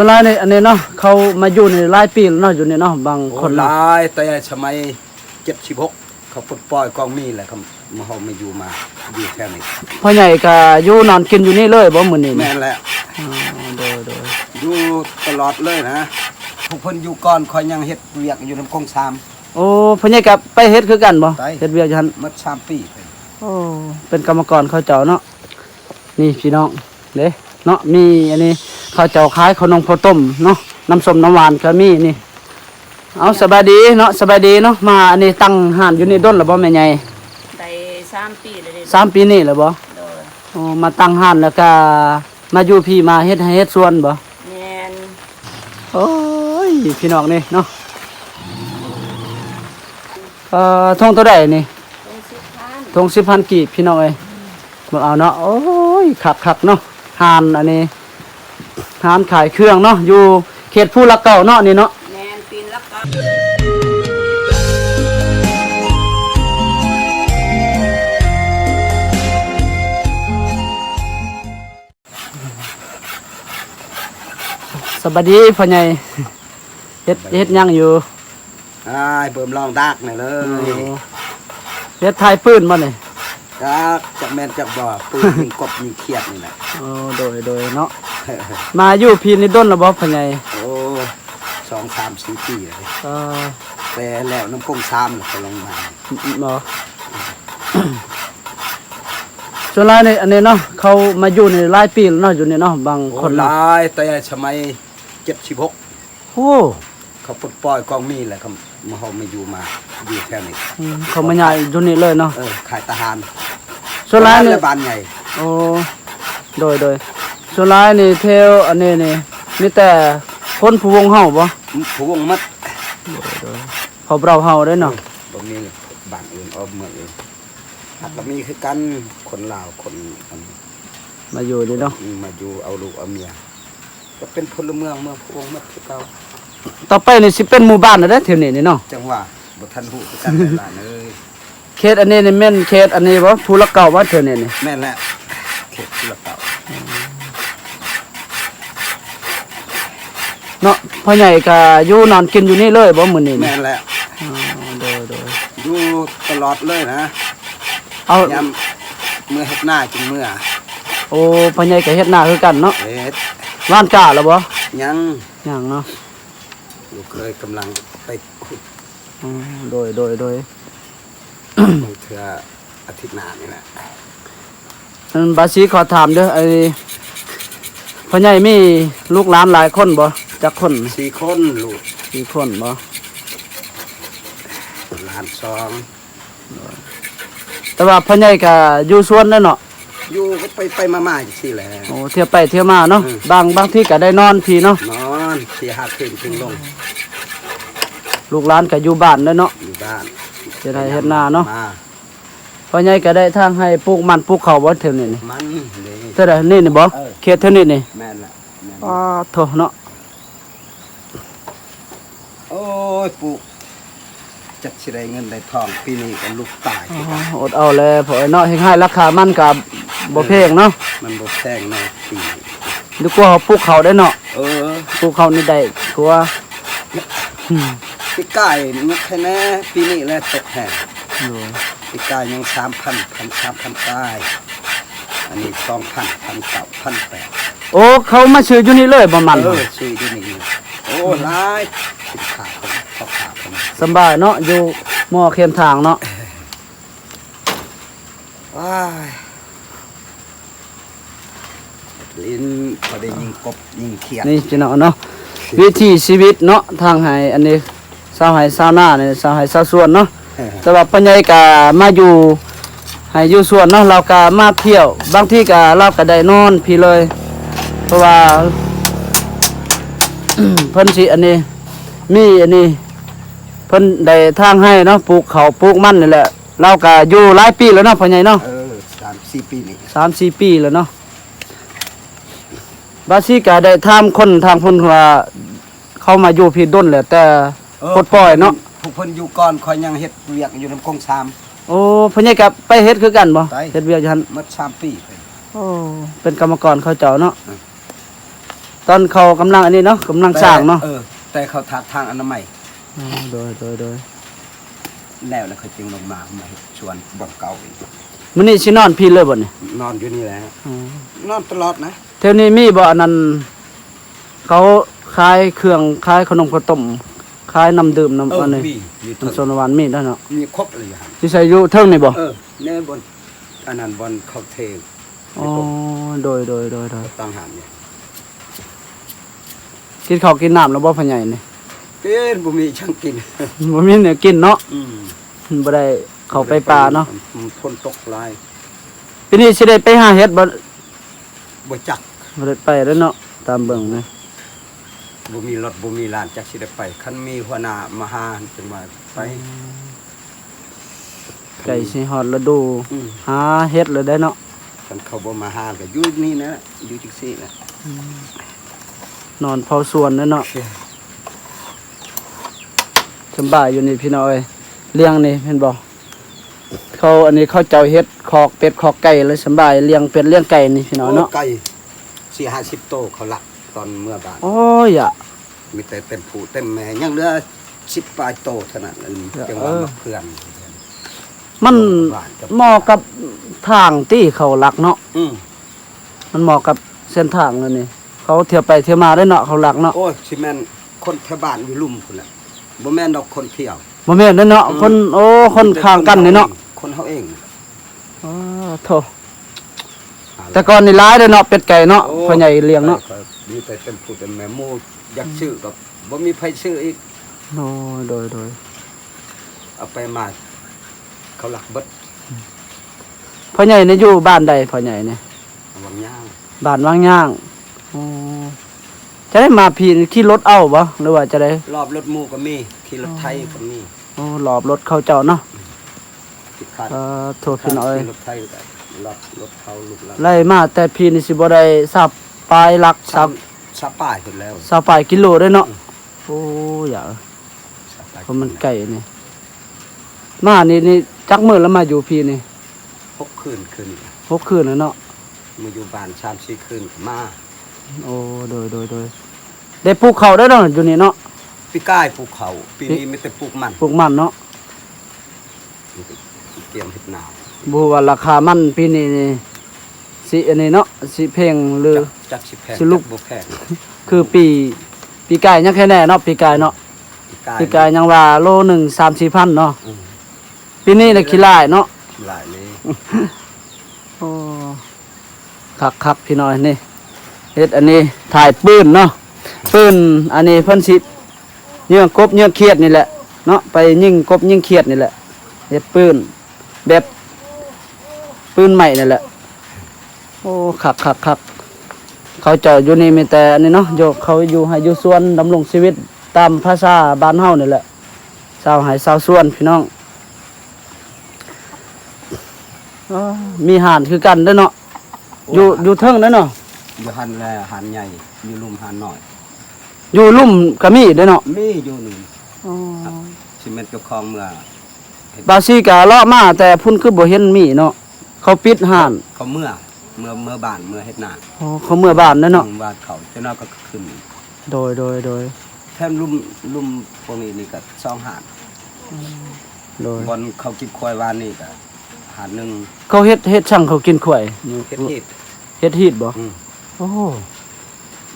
ສ່ວນຫຼາຍໃນອັນນີ້ເນາະ ເຂົາມາຢູ່ນີ້ຫຼາຍປີແລ້ວເນາະ ຢູ່ນີ້ເນາະ ບາງຄົນເນາະ ໂອ້ ຫຼາຍແຕ່ສະໄໝເຈັດສິບຫົກ ເຂົາປົດປ່ອຍກອງມີແລ້ວ ເຂົາມາ ເຮົາມາຢູ່ ມາຢູ່ແຖວນີ້. ພໍ່ໃຫຍ່ກະຢູ່ນອນກິນຢູ່ນີ້ເລີຍບໍ່ມື້ນີ້? ແມ່ນແຫຼະ. ອໍ ໂດຍໆ ຢູ່ຕະຫຼອດເລີຍນະ. ພວກເພິ່ນຢູ່ກ່ອນ ຂ້ອຍຍັງເຮັດວຽກຢູ່ນຳກົງສາມ. ໂອ້ ພໍ່ໃຫຍ່ກະໄປເຮັດຄືກັນບໍ່? ໄປ ເຮັດວຽກຢູ່ຫັ້ນ ໝົດສາມປີ. ໂອ້ ເປັນກຳມະກອນເຂົາເຈົ້າເນາະ. ນີ້ພີ່ນ້ອງເດ້ເນາະ ມີອັນນີ້ ເຂົາເຈົ້າຂາຍເຂົ້າໜົມເຂົ້າຕົ້ມເນາະ ນ້ຳສົ້ມນ້ຳຫວານກະມີນີ້. ເອົາ ສະບາຍດີເນາະ ສະບາຍດີເນາະ. ມາອັນນີ້ຕັ້ງຮ້ານຢູ່ນີ້ດົນແລ້ວບໍ່ແມ່ໃຫຍ່? ໄດ້ສາມປີແລ້ວເດ້. ສາມປີນີ້ແລ້ວບໍ່? ໂດຍ. ໂອ້ ມາຕັ້ງຮ້ານແລ້ວກະມາຢູ່ພີ້ ມາເຮັດໄຮ່ເຮັດສວນບໍ່? ແມ່ນ. ໂອ້ຍ ພີ່ນ້ອງນີ້ເນາະ ເອີ ຖົງເທົ່າໃດນີ້? ຖົງສິບພັນ ຖົງສິບພັນກີບ ພີ່ນ້ອງເອີຍ. ເບິ່ງເອົາເນາະ ໂອ້ຍ ຄັກໆເນາະ ຮ້ານອັນນີ້ ຮ້ານຂາຍເຄື່ອງເນາະ ຢູ່ເຂດພູຫຼັກເກົ້າເນາະ ນີ້ເນາະ. ແມ່ນ ປີນຫຼັກເກົ້າ. ສະບາຍດີພໍ່ໃຫຍ່ ເຮັດ ເຮັດຫຍັງຢູ່? ອ້າຍ ເບິ່ມລອງດາກນີ້ເລີຍ. ໂອ້ ເຮັດຖ່າຍປືນບໍ່ນີ້? ຈັກ ຈັກແມ່ນຈັກບໍ່ ປືນຍິງກົບຍິງຂຽດນີ້ແຫຼະ. ໂອ້ ໂດຍໆເນາະ. ມາຢູ່ພີ້ນີ້ດົນແລ້ວບໍ່ພໍ່ໃຫຍ່? ໂອ້ ສອງສາມສີ່ປີແລ້ວເດ້. ເອີ ແຕ່ແລ້ວນຳກົງສາມແລ້ວກະລົງມາ ເນາະ. ສ່ວນຫຼາຍໃນອັນນີ້ເນາະ ເຂົາມາຢູ່ນີ້ຫຼາຍປີແລ້ວເນາະ ຢູ່ນີ້ເນາະ ບາງຄົນເນາະ ໂອ້ ຫຼາຍແຕ່ສະໄໝເຈັດສິບຫົກ. ໂອ້ ເຂົາປົດປ່ອຍກອງມີແລ້ວ ເຂົາມາ ເຮົາມາຢູ່ ມາຢູ່ແຖວນີ້. ອືມ ເຂົາມາຍ້າຍຢູ່ນີ້ເລີຍເນາະ. ເອີ ຂາຍທະຫານ. ສ່ວນຫຼາຍນີ້ ບ້ານໃຫຍ່. ໂອ້ ໂດຍໆ. ສ່ວນຫຼາຍນີ້ແຖວອັນນີ້ນີ້ ມີແຕ່ຄົນພູວົງເຮົາບໍ່? ພູວົງໝົດ. ໂດຍໆ. ເຜົ່າເບົາເຮົາເດ້ເນາະ. ເອີ ບໍ່ມີບ້ານອື່ນ ອອກເມືອງອື່ນ. ຫາກກະມີຄືກັນ ຄົນລາວ ຄົນອັນ ມາຢູ່ນີ້ເນາະ. ອືມ ມາຢູ່ເອົາລູກເອົາເມຍ ກະເປັນພົນລະເມືອງເມືອງພວງໝົດຄືເກົ່າ. ຕໍ່ໄປນີ້ຊິເປັນໝູ່ບ້ານແລ້ວເດ້ ແຖວນີ້ນີ້ເນາະ. ຈັ່ງຫວະ ບໍ່ທັນຮູ້ຄືກັນຫຼານເອີຍ. ເຂດອັນນີ້ນີ້ແມ່ນເຂດອັນນີ້ບໍ່ ພູຫຼັກເກົ້າບໍ່ ແຖວນີ້ນີ້? ແມ່ນແຫຼະ ເຂດພູຫຼັກເກົ້າ. ເນາະ ພໍ່ໃຫຍ່ກະຢູ່ນອນກິນຢູ່ນີ້ເລີຍບໍ່ມື້ນີ້? ແມ່ນແຫຼະ. ອໍ ໂດຍໆ ຢູ່ຕະຫຼອດເລີຍນະ. ເອົາ ຍາມເມືອເຮັດນາຈຶ່ງເມືອ. ໂອ້ ພໍ່ໃຫຍ່ກະເຮັດນາຄືກັນເນາະ. ເຮັດ. ຫວ່ານກ້າແລ້ວບໍ່? ຍັງ. ຍັງເນາະ. ລູກເຂີຍກຳລັງໄປຂຸດ. ອໍ ໂດຍໆ ບາງເທື່ອອາທິດໜ້ານີ້ແຫຼະ. ອັນ ບາສີຂໍຖາມເດີ້ ໄອ້ ພໍ່ໃຫຍ່ມີລູກຫຼານຫຼາຍຄົນບໍ່? ຈັກຄົນ? ສີ່ຄົນລູກ. ສີ່ຄົນບໍ່? ຫຼານສອງ. ໂດຍ ແຕ່ວ່າພໍ່ໃຫຍ່ກະຢູ່ສວນແລ້ວເນາະ? ຢູ່ ກະໄປໄປມາມາຈັ່ງຊີ້ແຫຼະ. ໂອ້ ທ່ຽວໄປທ່ຽວມາເນາະ. ອືມ ບາງ ບາງທີກະໄດ້ນອນພີ້ເນາະ. ນອນ ສີ່ຫ້າຄືນຈຶ່ງລົງ. ລູກຫຼານກະຢູ່ບ້ານແລ້ວເນາະ. ຢູ່ບ້ານ ເຮັດໄຮ່ເຮັດນາເນາະ. ພໍ່ໃຫຍ່ກະໄດ້ທາງໃຫ້ປູກມັນປູກເຂົ້າບໍ່ແຖວນີ້ນີ້? ມັນເດ້. ແຖວໃດນີ້ນີ້ບໍ່? ເອີ ເຂດແຖວນີ້ນີ້? ແມ່ນລະ ແມ່ນ. ປາດໂທ້ເນາະ. ໂອ້ຍ ປູກ ຈັກຊິໄດ້ເງິນໄດ້ທອງ ປີນີ້ກະລູກຕາຍຄືກັນ. ອໍ ອົດເອົາແຫຼະພໍ່ເອີຍເນາະ ເຮັດໃຫ້ລາຄາມັນກະບໍ່ແພງເນາະ. ມັນບໍ່ແພງເນາະປີນີ້. ດີກວ່າເຮົາປູກເຂົ້າໄດ້ເນາະ. ເອີ ປູກເຂົ້ານີ້ໄດ້ກວ່າ. ອືມ ປີກາຍນີ້ຍັງໄຄແນ່ ປີນີ້ແຫຼະຕົກແຮງ. ໂດຍ ປີກາຍຍັງສາມພັນ ພັນ ສາມພັນປາຍ. ອັນນີ້ສອງພັນ ພັນເກົ້າ ພັນແປດ. ໂອ້ ເຂົາມາຊື້ຢູ່ນີ້ເລີຍບໍ່ມັນ? ເອີ ຊື້ຢູ່ນີ້. ໂອ້ ອືມ ຫຼາຍສິນຄ້າຂອງພໍ່ຄ້າເພິ່ນ. ສະບາຍເນາະ ຢູ່ໝໍ້ເຄມທາງເນາະ. ວ້າຍ ຫຼິ້ນ ພໍໄດ້ຍິງກົບຍິງຂຽດ. ນີ້ພີ່ນ້ອງເນາະ ວິຖີຊີວິດເນາະ ທາງໄຮ່ ອັນນີ້ ຊາວໄຮ່ຊາວນານີ້ ຊາວໄຮ່ຊາວສວນເນາະ. ເອີ ແຕ່ວ່າພໍ່ໃຫຍ່ກະມາຢູ່ໄຮ່ຢູ່ສວນເນາະ ລາວກະມາທ່ຽວ ບາງທີກະລາວກະໄດ້ນອນພີ້ເລີຍ ເພາະວ່າ ເພິ່ນຊິອັນນີ້ ມີອັນນີ້ ເພິ່ນໄດ້ທາງໄຮ່ເນາະ ປູກເຂົ້າປູກມັນນີ້ແຫຼະ. ລາວກະຢູ່ຫຼາຍປີແລ້ວເນາະ ພໍ່ໃຫຍ່ເນາະ. ເອີ ສາມສີ່ປີນີ້ ສາມສີ່ປີແລ້ວເນາະ. ບາສີກະໄດ້ຖາມຄົນທາງພຸ້ນວ່າ ເຂົາມາຢູ່ພີ້ດົນແລ້ວ ແຕ່ ເອີ ປົດປ່ອຍເນາະ. ພວກເພິ່ນຢູ່ກ່ອນ ຂ້ອຍຍັງເຮັດວຽກຢູ່ນຳກົງສາມ. ໂອ້ ພໍ່ໃຫຍ່ກະໄປເຮັດຄືກັນບໍ່? ໄປ ເຮັດວຽກຢູ່ຫັ້ນ ໝົດສາມປີ. ໂອ້ ເປັນກຳມະກອນເຂົາເຈົ້າເນາະ. ອືມ. ຕອນເຂົາກຳລັງອັນນີ້ເນາະ ກຳລັງສ້າງເນາະ ແຕ່ ເອີ ແຕ່ເຂົາຖາກທາງອະນາໄມ ອໍ ໂດຍ ໂດຍ ໂດຍ ແລ້ວ ແລ້ວເຂົາຈຶ່ງລົງມາ ມາເຮັດສວນບ່ອນເກົ່າອີກ. ມື້ນີ້ຊິນອນພີ້ເລີຍບໍ່ນີ້? ນອນຢູ່ນີ້ແຫຼະ ອໍ ນອນຕະຫຼອດນະ. ແຖວນີ້ມີບໍ່ ອັນນັ້ນ ເຂົາຂາຍເຄື່ອງ ຂາຍຂະໜົມເຂົ້າຕົ້ມ ຂາຍນ້ຳດື່ມ ນ້ຳ ເອີ ອັນນີ້ ມີ ມີ ນ້ຳ ເທິງ ໂຊນວານມີແລ້ວເນາະ ມີຄົບເລີຍຢູ່ຫັ້ນ. ຢູ່ໃສ ຢູ່ເທິງນີ້ບໍ່? ເອີ ໃນບ່ອນ ອັນນັ້ນ ບ່ອນເຂົາເທ ອໍ ໂດຍ ໂດຍ ໂດຍ ໂດຍ ຕັ້ງຮ້ານຢູ່. ກິນເຂົ້າກິນນ້ຳແລ້ວບໍ່ ພໍ່ໃຫຍ່ນີ້? ກິນ ບໍ່ມີຫຍັງກິນ ບໍ່ມີແນວກິນເນາະ ອືມ ບໍ່ໄດ້ເຂົ້າໄປປ່າເນາະ ມັນຝົນຕົກຫຼາຍ. ປີນີ້ຊິໄດ້ໄປຫາເຫັດບໍ່? ບໍ່ຈັກ ບໍ່ໄດ້ໄປແລ້ວເນາະ ຕາມເບິ່ງນະ ບໍ່ມີລົດ ບໍ່ມີລານ ຈັກຊິໄດ້ໄປ. ຄັນມີຫົວໜ້າມາຫາ ຈັ່ງວ່າໄປ ອືມ ໃກ້ຊິຮອດລະດູ ອືມ ຫາເຫັດແລ້ວເດ້ເນາະ. ຄັນເຂົາບໍ່ມາຫາ ກໍຢູ່ນີ້ນະ ຢູ່ຈັ່ງຊີ້ນະ ອືມ ນອນເຝົ້າສວນເດ້ເນາະ. ໂອເຄ ສຳບາຍຢູ່ນີ້ພີ່ນ້ອງເອີຍ ລ້ຽງນີ້ເຫັນບໍ່? ເຂົາ ອັນນີ້ເຂົາເຈົ້າເຮັດຄອກເປັດຄອກໄກ່ ແລ້ວສຳບາຍລ້ຽງເປັດລ້ຽງໄກ່ນີ້ພີ່ນ້ອງເນາະ. ໂອ້ ໄກ່ສີ່ຫ້າສິບໂຕ ເຂົາລັກຕອນເມືອບ້ານ. ໂອ້ຍ ມີແຕ່ເຕັມຜູ້ເຕັມແມ່ ຍັງເຫຼືອສິບປາຍໂຕເທົ່ານັ້ນ ເອີ ຈັ່ງວ່າມາເພື່ອນ. ມັນເໝາະກັບທາງທີ່ເຂົາລັກເນາະ. ອືມ ມັນເໝາະກັບເສັ້ນທາງອັນນີ້ ເຂົາທ່ຽວໄປທ່ຽວມາເດ້ເນາະ ເຂົາລັກເນາະ. ໂອ້ຍ ຊິແມ່ນຄົນແຖວບ້ານຢູ່ລຸ່ມພຸ້ນແຫຼະ ບໍ່ແມ່ນດອກຄົນທ່ຽວ. ບໍ່ແມ່ນເດ້ເນາະ ອືມ ຄົນ ໂອ້ ຄົນຂ້າງກັນນີ້ເນາະ ຄົນເຮົາເອງ. ອໍ ໂທ້ ແຕ່ກ່ອນນີ້ຫຼາຍເດ້ເນາະ ເປັດໄກ່ເນາະ ໂອ້ ພໍ່ໃຫຍ່ລ້ຽງເນາະ. ໄປ ໄປ ມີແຕ່ເຕັມຜູ້ເຕັມແມ່ ໝູ່ຢາກຊື້ກໍບໍ່ມີໃຜຊື້ອີກ. ໂອ້ ໂດຍ ໂດຍ ເອົາໄປມາເຂົາລັກເບິດ. ພໍ່ໃຫຍ່ນີ້ຢູ່ບ້ານໃດ ພໍ່ໃຫຍ່ນີ້? ວັງຍາງ ບ້ານວັງຍາງ. ອໍ ຈະໄດ້ມາພີ້ ຂີ່ລົດເອົາບໍ່ ຫຼືວ່າຈະໄດ້? ລອບລົດໝູ່ກໍມີ ຂີ່ລົດໄຖກໍມີ. ອໍ ອໍ ລອບລົດເຂົາເຈົ້າເນາະ. ອືມ ເອີ ໂທດພີ່ນ້ອງເອີຍ ຂີ່ລົດໄຖກໍລັບລົດເຂົາລູກຫຼັງ. ໄລ່ມາແຕ່ພີ້ນີ້ຊິບໍ່ໄດ້ຊາວປາຍຫຼັກ ຊາວ ຊາວປາຍພຸ້ນແລ້ວ ຊາວປາຍກິໂລເດ້ເນາະ. ອືມ ໂອ້ ຢາ ຊາວປາຍ ເພາະມັນໄກນີ້. ມານີ້ ນີ້ຈັກມື້ແລ້ວມາຢູ່ພີ້ນີ້? ຫົກຄືນ ຄືນນີ້ ຫົກຄືນແລ້ວເນາະ. ມາຢູ່ບ້ານສາມສີ່ຄືນກໍມາ. ໂອ້ ໂດຍ ໂດຍ ໂດຍ ໄດ້ປູກເຂົ້າໄດ້ເນາະຢູ່ນີ້ເນາະ. ປີກາຍປູກເຂົ້າ ປີນີ້ມີແຕ່ປູກມັນ ປູກມັນເນາະ. ກຽມເຮັດນາ ບໍ່ຮູ້ວ່າລາຄາມັນປີນີ້ນີ້ ຊິອັນນີ້ເນາະ ຊິແພງ ຫຼື ຈັກ ຈັກຊິແພງ ຊິລຸກ ຈັກບໍ່ແພງ. ຄືປີ ປີກາຍຍັງແຄ່ແນ່ເນາະ ປີກາຍເນາະ ປີກາຍ ປີກາຍຍັງວ່າໂລໜຶ່ງສາມສີ່ພັນເນາະ. ອືມ ປີນີ້ລະຂີ້ຫຼາຍເນາະ ຫຼາຍເລີຍ. ໂອ້ ຄັກໆ ພີ່ນ້ອງ ນີ້ເຮັດອັນນີ້ ຖ່າຍປືນເນາະ ປືນ ອັນນີ້ເພິ່ນຊິເຍືອກົບເຍືອຂຽດນີ້ແຫຼະເນາະ ໄປຍິງກົບຍິງຂຽດນີ້ແຫຼະ ເຮັດປືນແບບປືນໄມ້ນີ້ແຫຼະ. ໂອ້ ຄັກໆໆ ເຂົາເຈົ້າຢູ່ນີ້ມີແຕ່ອັນນີ້ເນາະ ຢູ່ ເຂົາຢູ່ໄຮ່ຢູ່ສວນ ດຳລົງຊີວິດຕາມພາສາບ້ານເຮົານີ້ແຫຼະ ຊາວໄຮ່ຊາວສວນ ພີ່ນ້ອງ. ອໍ ມີຮ້ານຄືກັນເດ້ເນາະ ໂອ້ ຢູ່ ຢູ່ເທິງເດ້ເນາະ ຢູ່ຫັ້ນແຫຼະ ຮ້ານໃຫຍ່ ຢູ່ລຸ່ມຮ້ານນ້ອຍ ຢູ່ລຸ່ມກໍມີເດ້ເນາະ ມີຢູ່ນີ້. ອໍ ຊິແມ່ນເຈົ້າຂອງເມືອ ບ່າວສີກະເລາະມາແຕ່ພຸ້ນຄືບໍ່ເຫັນມີເນາະ ເຂົາປິດຮ້ານ ເຂົາເມືອ ເມືອ ເມືອບ້ານ ເມືອເຮັດນາ. ອໍ ເຂົາເມືອບ້ານເດ້ເນາະ ບ້ານເຂົາ ເຈົ້ານ້ອຍກໍຂຶ້ນ. ໂດຍ ໂດຍ ໂດຍ ແຖມລຸ່ມ ລຸ່ມພວກນີ້ນີ້ກໍສອງຮ້ານ. ອືມ ໂດຍ ບ່ອນເຂົາກິນຄວາຍວານນີ້ກໍຮ້ານໜຶ່ງ. ເຂົາເຮັດ ເຮັດສັງເຂົາກິນຄວາຍ? ເຮັດຮີດ ເຮັດຮີດບໍ່? ອືມ ໂອ້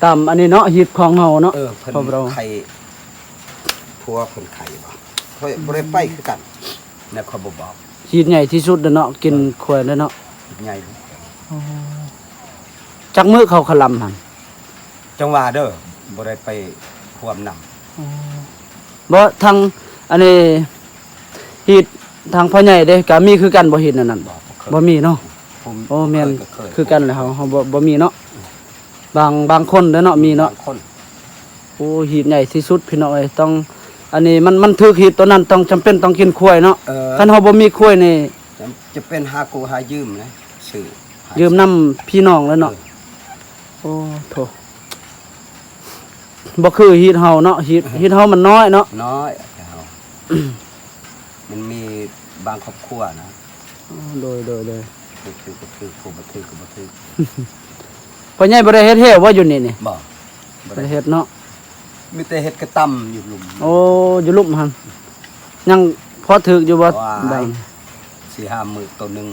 ຕາມອັນນີ້ເນາະ ຮີດຂອງເຮົາເນາະ. ເອີ ເພິ່ນໄຂ້ ຜົວເພິ່ນໄຂ້ບໍ່ ຂ້ອຍບໍ່ໄດ້ໄປຄືກັນ ແລ້ວຂ້ອຍບໍ່ບອກ. ຮີດໃຫຍ່ທີ່ສຸດເນາະ ກິນ ເອີ ຄວາຍເນາະ ຮີດໃຫຍ່. ອໍ ຈັກມື້ເຂົາຄະລຳຫັ້ນ? ຈັ່ງວ່າເດີ ບໍ່ໄດ້ໄປຮ່ວມນຳ. ອໍ ບໍ່ ທາງອັນນີ້ ຮີດທາງພໍ່ໃຫຍ່ເດ້ ກະມີຄືກັນບໍ່ ຮີດອັນນັ້ນ? ບໍ່ ບໍ່ເຄີຍ ບໍ່ມີເນາະ. ໂອ້ ແມ່ນ ເຄີຍ ເຄີຍ ຄືກັນແຫຼະ ເຮົາ ເຮົາບໍ່ ບໍ່ມີເນາະ. ບາງ ບາງຄົນເດ້ເນາະ ມີເນາະ ບາງຄົນ. ໂອ້ ຮີດໃຫຍ່ທີ່ສຸດພີ່ນ້ອງເອີຍ ຕ້ອງ ອັນນີ້ມັນ ມັນຖືກຮີດຕົວນັ້ນ ຕ້ອງ ຈຳເປັນຕ້ອງກິນຄວາຍເນາະ. ເອີ ຄັນເຮົາບໍ່ມີຄວາຍນີ້ ຈຳ ຈຳເປັນຫາກູ້ຫາຢືມນະ ຊື້ ຢືມນຳພີ່ນ້ອງແລ້ວເນາະ. ເອີ ໂອ້ ໂທ້ ບໍ່ຄືຮີດເຮົາເນາະ ຮີດ ເອີ ຮີດເຮົາມັນນ້ອຍເນາະ ນ້ອຍເຮົາ ມັນມີບາງຄອບຄົວນະ. ອໍ ໂດຍ ໂດຍ ໂດຍ ຜູ້ຖືກກໍຖືກ ຜູ້ບໍ່ຖືກກໍບໍ່ຖືກ. ພໍ່ໃຫຍ່ບໍ່ໄດ້ເຮັດແຮ້ວບໍ່ຢູ່ນີ້ນີ້? ບໍ່ ບໍ່ໄດ້ເຮັດເນາະ ມີແຕ່ເຮັດກະຕ່ຳຢູ່ລຸ່ມ. ໂອ້ ຢູ່ລຸ່ມຫັ້ນ ຍັງພໍຖືກຢູ່ບໍ່? ວ້າຍ ບາງ ສີ່ຫ້າມື້ໂຕໜຶ່ງ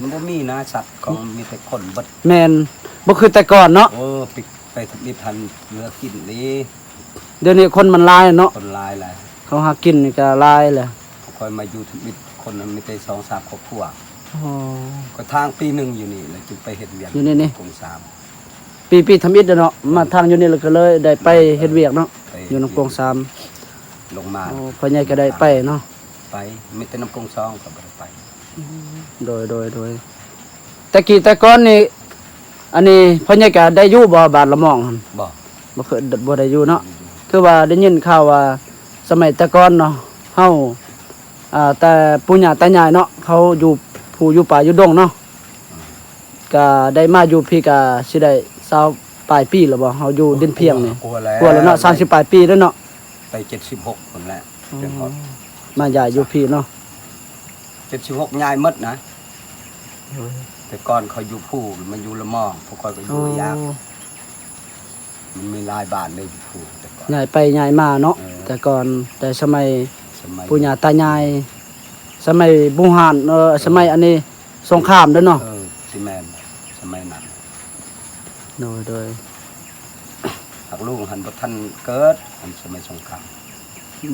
ມັນບໍ່ມີນະ ສັດຂອງ ມີແຕ່ຄົນເບິດ. ແມ່ນ ບໍ່ຄືແຕ່ກ່ອນເນາະ. ເອີ ໄປ ໄປທຳອິດຫັ້ນເຫຼືອກິນເດ້. ດຽວນີ້ຄົນມັນຫຼາຍເນາະ ຄົນຫຼາຍຫຼາຍ ເຂົາຫາກິນນີ້ກະຫຼາຍແຫຼະ. ຂ້ອຍມາຢູ່ທຳອິດ ຄົນມັນມີແຕ່ສອງສາມຄອບຄົວ. ອໍ ຂ້ອຍທາງປີໜຶ່ງຢູ່ນີ້ ແລ້ວຈຶ່ງໄປເຮັດວຽກຢູ່ນີ້ນີ້ ກົງສາມ. ປີ ປີທຳອິດແລ້ວເນາະ ມາທາງຢູ່ນີ້ແລ້ວກະເລີຍໄດ້ໄປເຮັດວຽກເນາະ ໄປ ຢູ່ນຳກົງສາມ ລົງມາ. ໂອ້ ພໍ່ໃຫຍ່ກະໄດ້ໄປເນາະ. ໄປ ມີແຕ່ນຳກົງສອງ ຂ້ອຍບໍ່ໄດ້ໄປ. ໂດຍ ໂດຍ ໂດຍ ແຕ່ກີ້ແຕ່ກ່ອນນີ້ ອັນນີ້ພໍ່ໃຫຍ່ກະໄດ້ຢູ່ບໍ່ ບ້ານລະມອງຫັ້ນ? ບໍ່ ບໍ່ເຄີຍ ບໍ່ໄດ້ຢູ່ເນາະ. ຄືວ່າໄດ້ຍິນຂ່າວວ່າ ສະໄໝແຕ່ກ່ອນເນາະ ເຮົາ ອ່າ ແຕ່ປູ່ຍ່າຕາຍາຍເນາະ ເຂົາຢູ່ພູຢູ່ປ່າຢູ່ດົງເນາະ ກະໄດ້ມາຢູ່ພີ້ກະຊິໄດ້ຊາວປາຍປີແລ້ວບໍ່? ເຮົາຢູ່ດິນພຽງນີ້ ກວ່າແລ້ວ ກວ່າແລ້ວເນາະ ສາມສິບປາຍປີແລ້ວເນາະ. ໄປເຈັດສິບຫົກພຸ້ນແຫຼະ ອໍ ຈຶ່ງຮອດ ມາຍ້າຍຢູ່ພີ້ເນາະ. ເຈັດສິບຫົກຍ້າຍໝົດນະ. ໂດຍ ແຕ່ກ່ອນຂ້ອຍຢູ່ພູ ມາຢູ່ລະມອງ ພວກຂ້ອຍກະຢູ່ ອໍ ຢາກ ມັນມີຫຼາຍບ້ານເດ້ຢູ່ພູແຕ່ກ່ອນ ຍ້າຍໄປຍ້າຍມາເນາະ. ເອີ ແຕ່ກ່ອນ ແຕ່ສະໄໝ ສະໄໝປູ່ຍ່າຕາຍາຍ ສະໄໝບູຮານ ເອີ ເອີ ສະໄໝອັນນີ້ສົງຄາມເດ້ເນາະ. ເອີ ຊິແມ່ນ ສະໄໝນັ້ນ. ໂດຍ ໂດຍ ຫາກລຸງຫັ້ນບໍ່ທັນເກີດ ອັນສະໄໝສົງຄາມ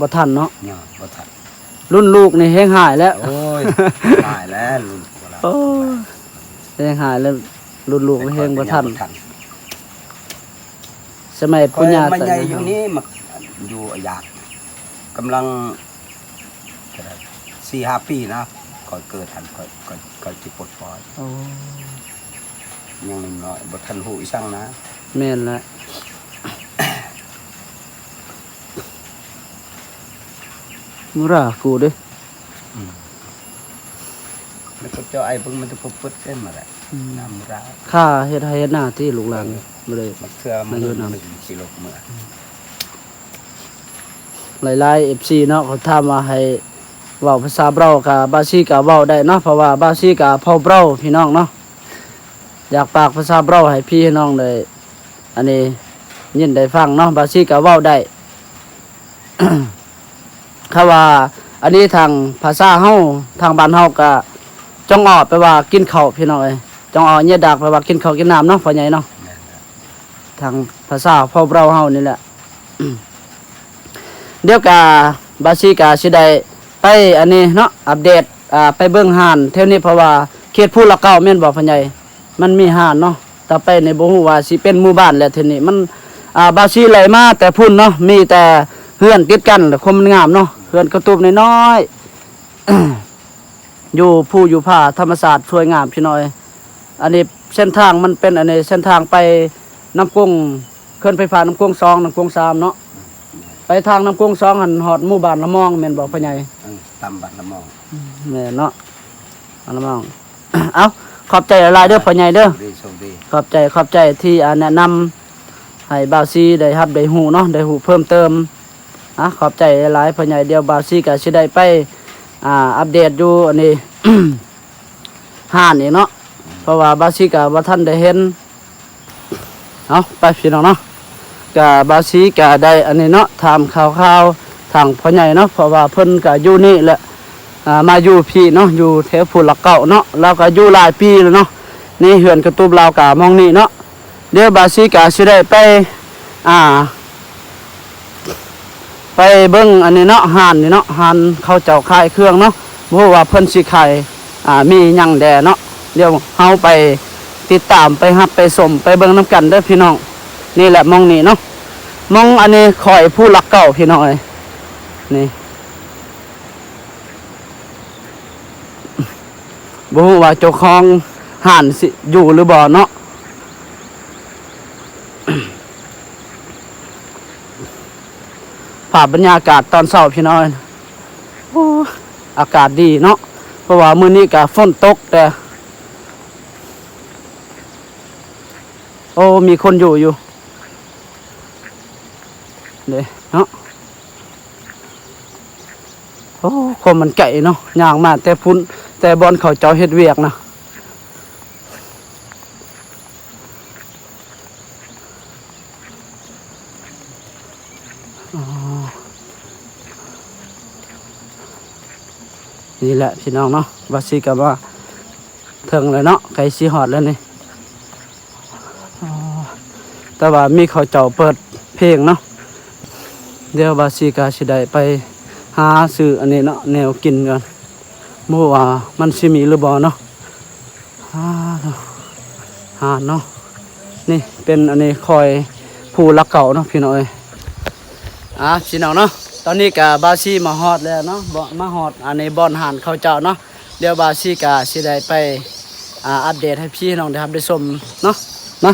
ບໍ່ທັນເນາະ. ຍັງບໍ່ທັນ ລຸ້ນລູກນີ້ແຮງຮ້າຍແລ້ວ. ໂອ້ຍ ຮ້າຍແລ້ວລຸ້ນພວກເຮົາ. ໂອ້ຍ ແຮງຮ້າຍແລ້ວ ລຸ້ນລູກແຮງບໍ່ທັນ. ສະໄໝປູ່ຍ່າຕາຍາຍ ມາຢູ່ນີ້ ມາຢູ່ອາຍາດ ກຳລັງ ເທົ່າໃດ ສີ່ຫ້າປີນະ ຂ້ອຍເກີດຫັ້ນ ຂ້ອຍ ຂ້ອຍ ຂ້ອຍຊິປົດປ່ອຍ. ໂອ້ ຍັງນ້ອຍ ບໍ່ທັນຮູ້ອີ່ສັງນະ. ແມ່ນແຫຼະ ມຸຣາກູເດ້. ອືມ ແລ້ວກໍເຈົ້າໄອເບິ່ງມັນຈະພົບເປີດເຕັມມາແຫຼະ. ອືມ ນ້ຳລາວ ຂ້າເຮັດໄຮ່ເຮັດນາຕິລູກຫຼານ. ເອີ ບໍ່ໄດ້ ບາງເທື່ອມັນ ມາຢູ່ນຳ ມັນຊິລົກເມືອ. ອືມ ຫຼາຍໆ ເອັຟຊີ ເນາະ ເຂົາຖາມວ່າໃຫ້ເວົ້າພາສາເບົາ ກະບາຊີກະເວົ້າໄດ້ເນາະ ເພາະວ່າບາຊີກະເຜົ່າເບົາ ພີ່ນ້ອງເນາະ. ຢາກຝາກພາສາເບົາໃຫ້ພີ່ໃຫ້ນ້ອງໄດ້ ອັນນີ້ ຍິນໄດ້ຟັງເນາະ ບາຊີກະເວົ້າໄດ້. ຄຳວ່າ ອັນນີ້ທາງພາສາເຮົາ ທາງບ້ານເຮົາກະ ຈອງອໍ ແປວ່າກິນເຂົ້າ ພີ່ນ້ອງເອີຍ. ຈອງອໍ ເຍດາກ ແປວ່າກິນເຂົ້າກິນນ້ຳເນາະ ພໍ່ໃຫຍ່ເນາະ. ແມ່ນແລ້ວ ທາງພາສາເຜົ່າເຮົານີ້ແຫຼະ. ດຽວກະ ບາຊີກະຊິໄດ້ໄປອັນນີ້ເນາະ ອັບເດດ ອ່າ ໄປເບິ່ງຮ້ານແຖວນີ້ ເພາະວ່າເຂດພູຫຼັກເກົ້າແມ່ນບໍ່ ພໍ່ໃຫຍ່? ມັນມີຮ້ານເນາະ ຕໍ່ໄປນີ້ບໍ່ຮູ້ວ່າຊິເປັນໝູ່ບ້ານແລ້ວ ເທື່ອນີ້ມັນ ອ່າ ບາຊີໄລ່ມາແຕ່ພຸ້ນເນາະ ມີແຕ່ເຮືອນຕິດກັນ ແລະ ຄວາມມັນງາມເນາະ ເຮືອນກະຕູບນ້ອຍໆ ຢູ່ພູຢູ່ຜາ ທຳມະຊາດສວຍງາມ ພີ່ນ້ອງເອີຍ. ອັນນີ້ເສັ້ນທາງມັນເປັນ ອັນນີ້ເສັ້ນທາງໄປນ້ຳກົງ ເຂື່ອນໄຟຟ້ານ້ຳກົງສອງ ນ້ຳກົງສາມເນາະ. ໄປທາງນ້ຳກົງສອງຫັ້ນ ຮອດໝູ່ບ້ານລະມອງແມ່ນບໍ່ ພໍ່ໃຫຍ່? ເອີ ຕາມບ້ານລະມອງ. ອືມ ແມ່ນເນາະ ບ້ານລະມອງ. ເອົ້າ ຂອບໃຈຫຼາຍໆເດີພໍ່ໃຫຍ່ເດີ. ໂຊກດີ ໂຊກດີ. ຂອບໃຈ ຂອບໃຈທີ່ ອ່າ ແນະນຳໃຫ້ບ່າວຊີໄດ້ຮັບໄດ້ຮູ້ເນາະ ໄດ້ຮູ້ເພີ່ມເຕີມ. ອ່າ ຂອບໃຈຫຼາຍໆພໍ່ໃຫຍ່. ດຽວບ່າວຊີກະຊິໄດ້ໄປ ອ່າ ອັບເດດຢູ່ອັນນີ້ ຮ້ານນີ້ເນາະ ເພາະວ່າບ່າວຊີກະບໍ່ທັນໄດ້ເຫັນ. ເອົາ ໄປພີ່ນ້ອງເນາະ ກະບ່າວຊີກະໄດ້ອັນນີ້ເນາະ ຖາມຂ່າວໆທາງພໍ່ໃຫຍ່ເນາະ ເພາະວ່າເພິ່ນກະຢູ່ນີ້ແຫຼະ ອ່າ ມາຢູ່ພີ້ເນາະ ຢູ່ແຖວພູຫຼັກເກົ້າເນາະ ລາວກະຢູ່ຫຼາຍປີແລ້ວເນາະ. ນີ້ເຮືອນກະຕູບລາວກະໝ່ອງນີ້ເນາະ. ດຽວບ່າວຊີກະຊິໄດ້ໄປ ອ່າ ໄປເບິ່ງອັນນີ້ເນາະ ຮ້ານນີ້ເນາະ ຮ້ານເຂົາເຈົ້າຂາຍເຄື່ອງເນາະ ບໍ່ຮູ້ວ່າເພິ່ນຊິຂາຍ ອ່າ ມີຫຍັງແດ່ເນາະ. ດຽວເຮົາໄປຕິດຕາມ ໄປຮັບໄປຊົມ ໄປເບິ່ງນຳກັນເດີພີ່ນ້ອງ. ນີ້ແຫຼະໝ່ອງນີ້ເນາະ ໝ່ອງອັນນີ້ຂ້ອຍພູຫຼັກເກົ້າພີ່ນ້ອງເອີຍ ນີ້ ບໍ່ຮູ້ວ່າເຈົ້າຂອງຮ້ານຊິຢູ່ຫຼືບໍ່ເນາະ. ພາບບັນຍາກາດຕອນເຊົ້າພີ່ນ້ອງ ໂອ້ ອາກາດດີເນາະ ເພາະວ່າມື້ນີ້ກະຝົນຕົກແຕ່ ໂອ້ ມີຄົນຢູ່ຢູ່ເດ້ເນາະ. ໂອ້ ຄວາມມັນໄກເນາະ ຍ່າງມາແຕ່ພຸ້ນ ແຕ່ບ່ອນເຂົາເຈົ້າເຮັດວຽກນະ. ນີ້ແຫຼະພີ່ນ້ອງເນາະ ບາຊີກະມາເຖິງແລ້ວເນາະ ໃກ້ຊິຮອດແລ້ວນີ້. ແຕ່ວ່າມີເຂົາເຈົ້າເປີດເພງເນາະ. ດຽວບາຊີກະຊິໄດ້ໄປຫາຊື້ອັນນີ້ເນາະ ແນວກິນກ່ອນ ບໍ່ຮູ້ວ່າມັນຊິມີຫຼືບໍ່ເນາະ. ອ່າ ຮ້ານເນາະ ນີ້ເປັນອັນນີ້ ຄອຍພູຫຼັກເກົ້າເນາະພີ່ນ້ອງເອີຍ. ອ່າ ພີ່ນ້ອງເນາະ ຕອນນີ້ກະບາຊີມາຮອດແລ້ວເນາະ ມາຮອດອັນນີ້ບ່ອນຮ້ານເຂົາເຈົ້າເນາະ. ດຽວບາຊີກະຊິໄດ້ໄປ ອ່າ ອັບເດດໃຫ້ພີ່ນ້ອງໄດ້ຮັບໄດ້ຊົມເນາະ ນະ.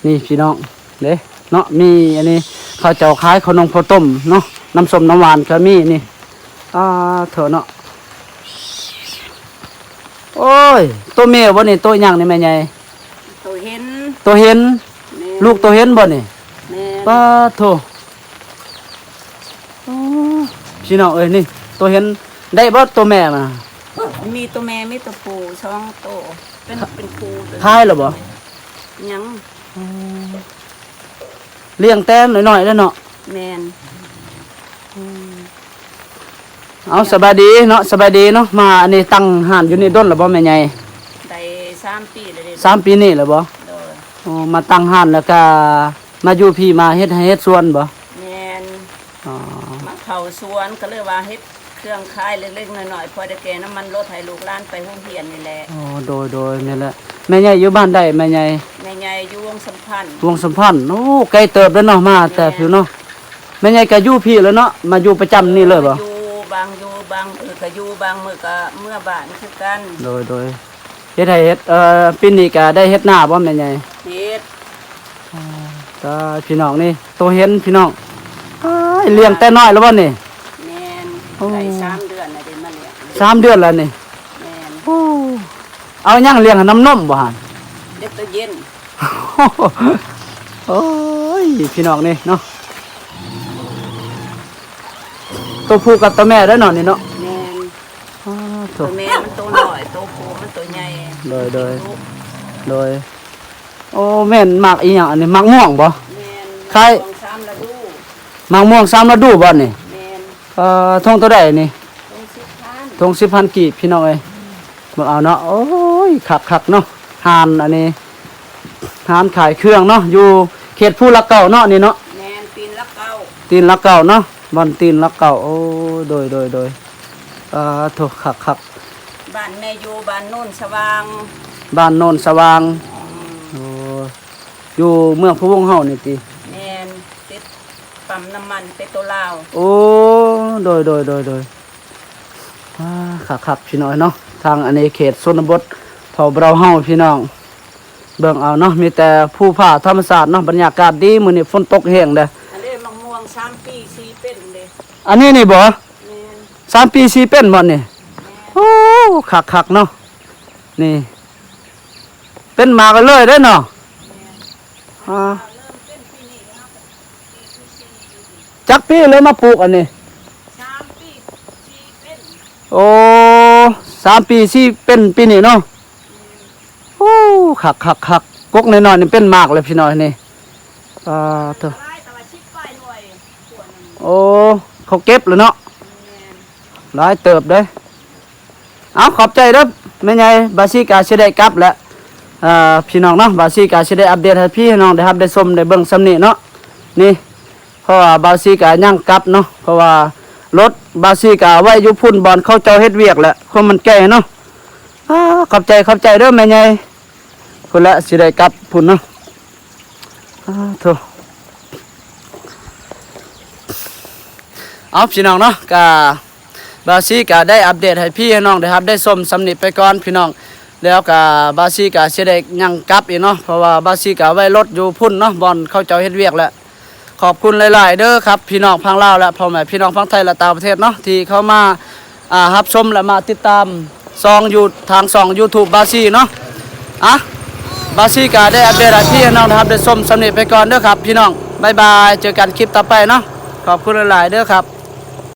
ນີ້ພີ່ນ້ອງເດ້ເນາະ ມີອັນນີ້ ເຂົາເຈົ້າຂາຍເຂົ້າໜົມເຂົ້າຕົ້ມເນາະ ນ້ຳສົ້ມນ້ຳຫວານກະມີນີ້. ອ່າ ໂທ້ເນາະ ໂອ້ຍ ໂຕແມ່ບໍ່ນີ້ ໂຕຫຍັງນີ້ແມ່ໃຫຍ່? ໂຕເຫັນ ໂຕເຫັນ ແມ່ນ ລູກໂຕເຫັນບໍ່ນີ້? ແມ່ນ ປາດໂທ້ ໂອ້ ພີ່ນ້ອງເອີຍ ນີ້ໂຕເຫັນ ໄດ້ບໍ່ໂຕແມ່ມາ? ມີໂຕແມ່ ມີໂຕຜູ້ສອງໂຕ ເປັນ ເປັນຜູ້. ຂາຍແລ້ວບໍ່? ຍັງ ອໍ ລ້ຽງແຕ່ນ້ອຍໆເດ້ເນາະ. ແມ່ນ ເອົາ ສະບາຍດີເນາະ ສະບາຍດີເນາະ. ມາອັນນີ້ຕັ້ງຮ້ານຢູ່ນີ້ດົນແລ້ວບໍ່ແມ່ໃຫຍ່? ໄດ້ສາມປີແລ້ວເດ້. ສາມປີນີ້ແລ້ວບໍ່? ໂດຍ ໂອ້ ມາຕັ້ງຮ້ານແລ້ວກະມາຢູ່ພີ້ ມາເຮັດໄຮ່ເຮັດສວນບໍ່? ແມ່ນ ອໍ ມາເຂົ້າສວນ ກະເລີຍວ່າເຮັດເຄື່ອງຂາຍເລັກໆນ້ອຍໆ ພໍໄດ້ແກ່ນ້ຳມັນລົດໃຫ້ລູກຫຼານໄປໂຮງຮຽນນີ້ແຫຼະ. ອໍ ໂດຍໆ ແມ່ນແຫຼະ. ແມ່ໃຫຍ່ຢູ່ບ້ານໃດແມ່ໃຫຍ່? ແມ່ໃຫຍ່ຢູ່ວົງສຳພັນ. ວົງສຳພັນ ໂອ້ ໄກເຕີບເດ້ເນາະ ມາແຕ່ ແມ່ນ ພີ້ເນາະ. ແມ່ໃຫຍ່ກະຢູ່ພີ້ແລ້ວເນາະ ມາຢູ່ປະຈຳນີ້ເລີຍບໍ່? ຢູ່ ບາງຢູ່ ບາງມື້ກະຢູ່ ບາງມື້ກະເມືອບ້ານຄືກັນ. ໂດຍໆ ເຮັດໄຮ່ເຮັດ ເອີ ປີນີ້ກະໄດ້ເຮັດນາບໍ່ແມ່ໃຫຍ່? ເຮັດ ອໍ ຕາຍ ພີ່ນ້ອງນີ້ ໂຕເຫັນພີ່ນ້ອງ ອ້າຍ ລ້ຽງແຕ່ນ້ອຍແລ້ວບໍ່ນີ້? ແມ່ນ ໂອ້ ໄດ້ສາມເດືອນແລ້ວເດ້ ມາລ້ຽງ ສາມເດືອນແລ້ວນີ້. ແມ່ນ ໂອ້ ເອົາຫຍັງລ້ຽງ ນ້ຳນົມບໍ່ຫັ້ນ? ເດັກໂຕເຢັນ. ໂອ້ຍ ພີ່ນ້ອງນີ້ເນາະ ໂຕຜູ້ກັບໂຕແມ່ເດ້ເນາະນີ້ເນາະ. ແມ່ນ ອໍ ໂທ້ ໂຕແມ່ມັນໂຕນ້ອຍ ໂຕຜູ້ມັນໂຕໃຫຍ່. ໂດຍໆ ໂດຍ ໂອ້ ແມ່ນໝາກອີຫຍັງອັນນີ້ ໝາກມ່ວງບໍ່? ແມ່ນ ຂາຍ ໝາກມ່ວງສາມລະດູ. ໝາກມ່ວງສາມລະດູບໍ່ນີ້? ແມ່ນ ເອີ ຖົງເທົ່າໃດນີ້? ຖົງສິບພັນ ຖົງສິບພັນກີບ ພີ່ນ້ອງເອີຍ ເບິ່ງເອົາເນາະ. ໂອ້ຍ ຄັກໆເນາະ ຮ້ານອັນນີ້ ຮ້ານຂາຍເຄື່ອງເນາະ ຢູ່ເຂດພູຫຼັກເກົ້າເນາະນີ້ເນາະ. ແມ່ນ ຕີນຫຼັກເກົ້າ ຕີນຫຼັກເກົ້າເນາະ ບ່ອນຕີນຫຼັກເກົ້າ. ໂອ້ ໂດຍໆ ໂດຍ ອ່າ ໂທ້ ຄັກໆ. ບ້ານແມ່ຢູ່ບ້ານໂນນສະຫວ່າງ ບ້ານໂນນສະຫວ່າງ. ອືມ ໂອ້ ຢູ່ເມືອງພະວົງເຮົານີ້ຕິ? ແມ່ນ ຕິດປ້ຳນ້ຳມັນເປໂຕລາວ. ໂອ້ ໂດຍໆ ໂດຍໆ ອ່າ ຄັກໆ ພີ່ນ້ອງເນາະ ທາງອັນນີ້ເຂດຊົນນະບົດເຜົ່າບຣາວເຮົາ ພີ່ນ້ອງ ເບິ່ງເອົາເນາະ ມີແຕ່ພູຜາທຳມະຊາດເນາະ ບັນຍາກາດດີ. ມື້ນີ້ຝົນຕົກແຮງເດ້. ອັນນີ້ໝາກມ່ວງສາມປີສີ່ເປັນເດ້. ອັນນີ້ນີ້ບໍ່? ແມ່ນ ສາມປີສີ່ເປັນບໍ່ນີ້? ແມ່ນ ໂອ້ ຄັກໆເນາະ ນີ້ ເປັນໝາກເລີຍເດ້ເນາະ. ແມ່ນ ອ່າ ຈັກປີແລ້ວມາປູກອັນນີ້? ສາມປີສີ່ເປັນ. ໂອ້ ສາມປີສີ່ເປັນປີນີ້ເນາະ. ໂອ້ ຄັກໆໆ ກົກນ້ອຍໆນີ້ເປັນໝາກແລ້ວ ພີ່ນ້ອງນີ້. ອ່າ ໂທ້ ໂອ້ ເຂົາເກັບແລ້ວເນາະ. ຫຼາຍເຕີບເດ້. ເອົາ ຂອບໃຈເດີແມ່ໃຫຍ່ ບາຊີກະຊິໄດ້ກັບແລ້ວ ເອີ ພີ່ນ້ອງເນາະ. ບາຊີກະຊິໄດ້ອັບເດດໃຫ້ພີ່ໃຫ້ນ້ອງໄດ້ຮັບໄດ້ຊົມໄດ້ເບິ່ງສ່ຳນີ້ເນາະ. ນີ້ ເພາະວ່າບາຊີກະຍັງກັບເນາະ ເພາະວ່າລົດບາຊີກະໄວ້ຢູ່ພຸ້ນ ບ່ອນເຂົາເຈົ້າເຮັດວຽກແຫຼະ ຄວາມມັນແກ່ເນາະ. ອ່າ ຂອບໃຈ ຂອບໃຈເດີແມ່ໃຫຍ່. ພຸ້ນແຫຼະ ຊິໄດ້ກັບພຸ້ນເນາະ. ອ່າ ໂທ້ ເອົາ ພີ່ນ້ອງເນາະ ກະບາຊີກະໄດ້ອັບເດດໃຫ້ພີ່ໃຫ້ນ້ອງໄດ້ຮັບໄດ້ຊົມສ່ຳນີ້ໄປກ່ອນ ພີ່ນ້ອງ. ແລ້ວກະບາຊີກະຊິໄດ້ຍ່າງກັບອີກເນາະ ເພາະວ່າບາຊີກະໄວ້ລົດຢູ່ພຸ້ນເນາະ ບ່ອນເຂົາເຈົ້າເຮັດວຽກແຫຼະ. ຂອບຄຸນຫຼາຍໆເດີຄັບ ພີ່ນ້ອງຝັ່ງລາວ ແລະ ພໍ່ແມ່ພີ່ນ້ອງຝັ່ງໄທ ແລະ ຕ່າງປະເທດເນາະ ທີ່ເຂົ້າມາ ອ່າ ຮັບຊົມ ແລະ ມາຕິດຕາມຊ່ອງ ຢູ່ ທາງຊ່ອງ YouTube ບາຊີເນາະ. ອ່ະ ບາຊີກະໄດ້ອັບເດດໃຫ້ພີ່ໃຫ້ນ້ອງໄດ້ຮັບໄດ້ຊົມສ່ຳນີ້ໄປກ່ອນເດີຄັບ ພີ່ນ້ອງ. ບາຍບາຍ ເຈີກັນຄລິບຕໍ່ໄປເນາະ. ຂອບຄຸນຫຼາຍໆເດີຄັບ.